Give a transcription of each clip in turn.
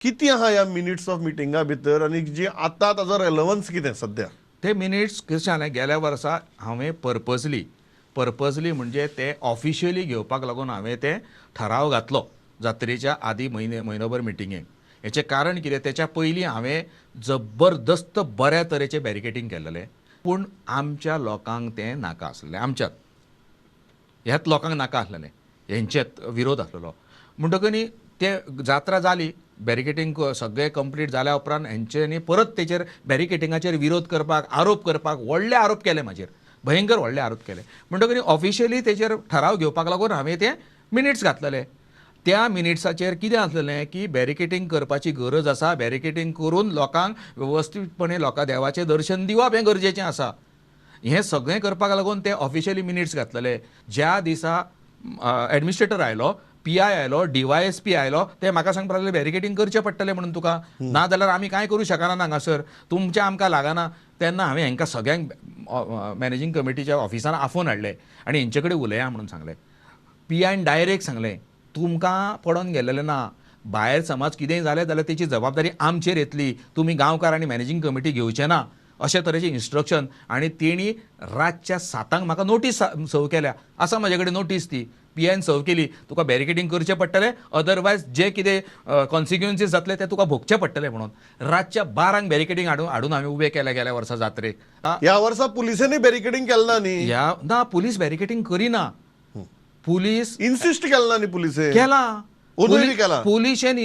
कितें आहा ह्या मिनिट्स ऑफ मिटिंगा भितर आनी जी आतां ताजो रेलवन्स कितें सद्या? ते मिनिट्स कशें जालें, गेल्या वर्सा हांवें पर्पजली म्हणजे ते ऑफिशियली घेवपाक लागून हांवें ते ठराव घातलो जात्रेच्या आदी म्हयनोभर मिटिंगेक. हेचें कारण कितें, तेच्या पयलीं हांवें जबरदस्त बऱ्या तरेचें बॅरिकेटींग केल्लेलें, पूण आमच्या लोकांक तें नाका आसलेलें, आमच्यात ह्याच लोकांक नाका आसलेलें, हेंचेच विरोध आसलेलो. म्हणटकच न्ही ते जात्रा जाली, बॅरिकेटींग सगळें कंप्लीट जाल्या उपरांत हेंच्यांनी परत तेचेर बॅरिकेटिंगाचेर विरोध करपाक, आरोप करपाक व्हडले आरोप केले म्हाजेर, भयंकर व्हडले आरोप केले. म्हणटकच न्ही ऑफिशियली तेचेर ठराव घेवपाक लागून हांवें ते मिनिट्स घातलेले. त्या मिनिट्साचेर कितें आसलेलें की बॅरिकेटींग करपाची गरज आसा, बॅरिकेटींग करून लोकांक वेवस्थीतपणे लोकां देवाचें दर्शन दिवप हें गरजेचें आसा. हें सगळें करपाक लागून ते ऑफिशियली मिनिट्स घातलेले. ज्या दिसा एडमिनिस्ट्रेटर आयलो, पी I आयलो, डीवायएसपी आयलो, ते म्हाका सांगपाक लागले बॅरिकेटींग करचें पडटलें म्हणून तुका, ना जाल्यार आमी कांय करूं शकना हांगासर, तुमचें आमकां लागना. तेन्ना हांवें हांकां सगळ्यांक मॅनेजींग कमिटीच्या ऑफिसान आफोवन हाडले आनी हेंचे कडेन उलया म्हणून सांगलें. पी आयन डायरेक्ट सांगलें, तुमकां पडोन गेल्लेलें ना, भायर समज कितेंय जालें जाल्यार तेची जबाबदारी आमचेर येतली, तुमी गांवकार आनी मॅनेजींग कमिटी घेवचे ना, अशे तरेचें इन्स्ट्रक्शन. आनी तेणी रातच्या 7 म्हाका नोटीस सर्व केल्या, आसा म्हाजे कडेन नोटीस, ती पी आयन सर्व केली, तुका बॅरिकेटींग करचें पडटलें, अदरवायज जे कितें कॉन्सिक्वन्सीस जातले ते तुका भोगचे पडटले म्हणून. रातच्या 12 बॅरिकेटींग हाडून हांवें उबें केलें गेल्या वर्सा जात्रेक. ह्या वर्सा पुलिसांनी बॅरिकेटींग केलें ना न्ही? ह्या ना, पुलीस बॅरिकेटींग करिना, पुलीस इन्सिस्ट केलें ना न्ही पुलिसे? केलां. ओदूय बी केलां. पुलिशेन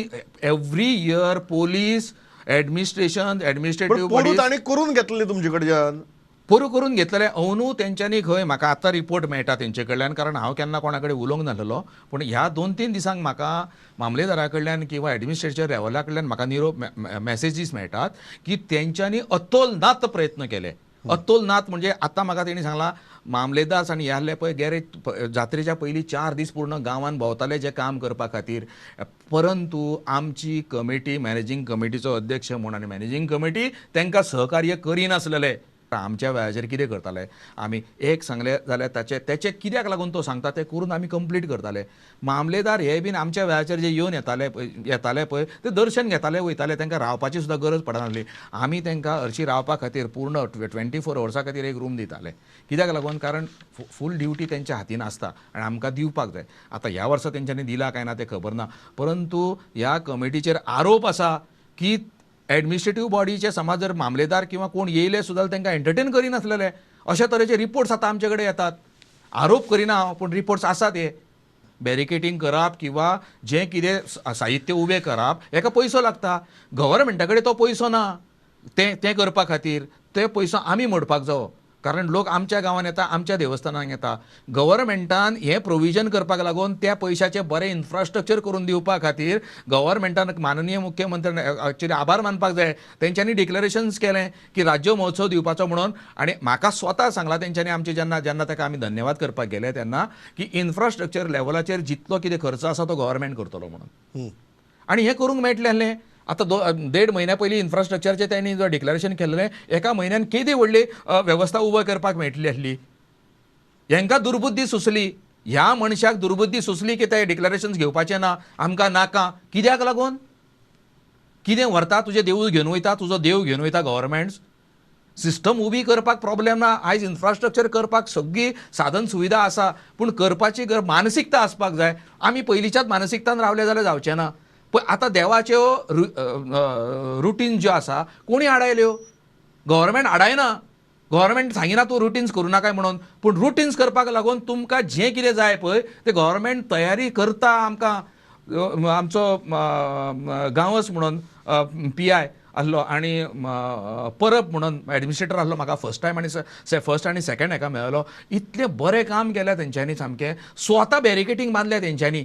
every year police administration, administrative पोरू तांणी करून घेतलें तुमचे कडच्यान, पोरू करून घेतलेलें. अंदू तेंच्यांनी खंय म्हाका आतां रिपोर्ट मेळटा तेंचे कडल्यान, कारण हांव केन्ना कोणा कडेन उलोवंक नासलेलो, पूण ह्या 2-3 दिसांक म्हाका मामलेदारा कडल्यान किंवा एडमिनिस्ट्रेशन लेवला कडल्यान म्हाका निरोप मॅसेजीस मेळटात की तेंच्यांनी अतोलनात प्रयत्न केले. अतोलनात म्हणजे आतां म्हाका तेणी सांगलां, मामलेदार आनी हे आहले पळय गॅरेज जात्रेच्या पयलीं 4 दीस पूर्ण गांवान भोंवताले जे काम करपा खातीर, परंतु आमची कमिटी, मॅनेजींग कमिटीचो अध्यक्ष म्हूण आनी मॅनेजींग कमिटी तांकां सहकार्य करिनासलेले. आमच्या वेळाचेर कितें करताले आमी, एक सांगलें जाल्यार ताचें कित्याक लागून तो सांगता तें करून आमी कंप्लीट करताले. मामलेदार हे बीन आमच्या वेळाचेर जे येवन येताले पळय ते दर्शन घेताले वयताले, तांकां रावपाची सुद्दां गरज पडनासली. आमी तांकां हरशीं रावपा खातीर पूर्ण 24 वर्सां खातीर एक रूम दिताले, कित्याक लागून, कारण फूल ड्युटी तेंच्या हातीन आसता आनी आमकां दिवपाक जाय. आतां ह्या वर्सा तेंच्यांनी दिला काय ना तें खबर ना, परंतु ह्या कमिटीचेर आरोप आसा की एडमिनिस्ट्रेटीव बॉडीचे समज जर मामलेदार किंवा कोण येयले सुद्दां तांकां एंटरटेन करिनासलेले, अशा तरेचे रिपोर्ट्स आतां आमचे कडेन येतात. आरोप करिना हांव, पूण रिपोर्ट्स आसात. हे बॅरिकेटींग करप किंवा जें कितें साहित्य उबें करप हेका पयसो लागता, गव्हर्मेंटा कडेन तो पयसो ना तें करपा खातीर, ते पयसो आमी मोडपाक जावो, कारण लोक आमच्या गांवांत येता, आमच्या देवस्थानांक येता. गव्हर्मेंटान हें प्रोविजन करपाक लागून त्या पयशाचें बरें इन्फ्रास्ट्रक्चर करून दिवपा खातीर गव्हर्मेंटान माननीय मुख्यमंत्र्यान एक्चुअली आभार मानपाक जाय, तेंच्यांनी डिक्लेरेशन्स केलें की राज्य महोत्सव दिवपाचो म्हणून. आनी म्हाका स्वता सांगलां तेंच्यांनी, आमचे जेन्ना जेन्ना ताका आमी धन्यवाद करपाक गेले तेन्ना, की इन्फ्रास्ट्रक्चर लेवलाचेर जितलो कितें खर्च आसा तो गव्हर्मेंट करतलो म्हणून. आनी हें करूंक मेळटलें आसलें. आतां 1.5 म्हयन्या पयलीं इन्फ्रास्ट्रक्चरचें तेणी जो डिक्लेरेशन केल्लें, एका म्हयन्यान केदी व्हडली वेवस्था उबो करपाक मेळटली आसली. हेंकां दुर्बुद्धी सुचली, ह्या मनशाक दुर्बुद्धी सुचली की ते डिक्लेरेशन घेवपाचें ना, आमकां नाका. कित्याक लागून? कितें व्हरता तुजें देवूळ घेवन वयता, तुजो देव घेवन वयता गव्हर्मेंट. सिस्टम उबी करपाक प्रॉब्लेम ना, आयज इन्फ्रास्ट्रक्चर करपाक सगळी साधन सुविधा आसा, पूण करपाची मानसिकता आसपाक जाय. आमी पयलींच्याच मानसिकतान रावले जाल्यार जावचें ना. पळय आतां देवाच्यो रुटीन ज्यो आसा कोणी आडायल्यो, गव्हर्मेंट आडायना, गव्हर्मेंट सांगिना तूं रुटीन्स करूं नाका म्हणून, पूण रुटीन्स करपाक लागून तुमकां जें कितें जाय पळय तें गव्हर्मेंट तयारी करता. आमकां आमचो गांवस म्हणून पी I आसलो आनी परब म्हणून एडमिनिस्ट्रेटर आसलो, म्हाका फर्स्ट टायम आनी फर्स्ट आनी सेकंड हेका मेळ्ळो. इतलें बरें काम केलें तेंच्यांनी, सामकें स्वता बॅरिकेटींग बांदल्या तेंच्यांनी,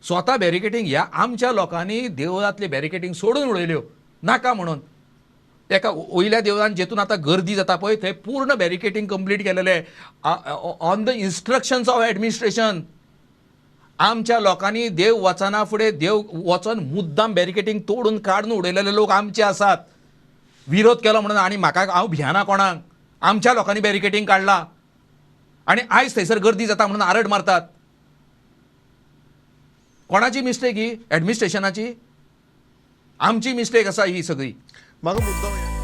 स्वता बॅरिकेटींग. ह्या आमच्या लोकांनी देवळांतली बॅरिकेटींग सोडून उडयल्यो नाका म्हणून. एका वयल्या देवळान जेतून आतां गर्दी जाता पळय थंय पूर्ण बॅरिकेटींग कंप्लीट केलेलें on the instructions of administration. आमच्या लोकांनी देव वचना फुडें देव वचोन मुद्दाम बॅरिकेटींग तोडून काडून उडयलेले लोक आमचे आसात, विरोध केलो म्हणून. आनी म्हाका हांव भियाना कोणाक, आमच्या लोकांनी बॅरिकेटींग काडला आनी आयज थंयसर गर्दी जाता म्हणून आरड मारतात. कोणाची मिस्टेक ही? एडमिनिस्ट्रेशनाची. आमची मिस्टेक आसा ही सगळी. म्हाका मुद्दम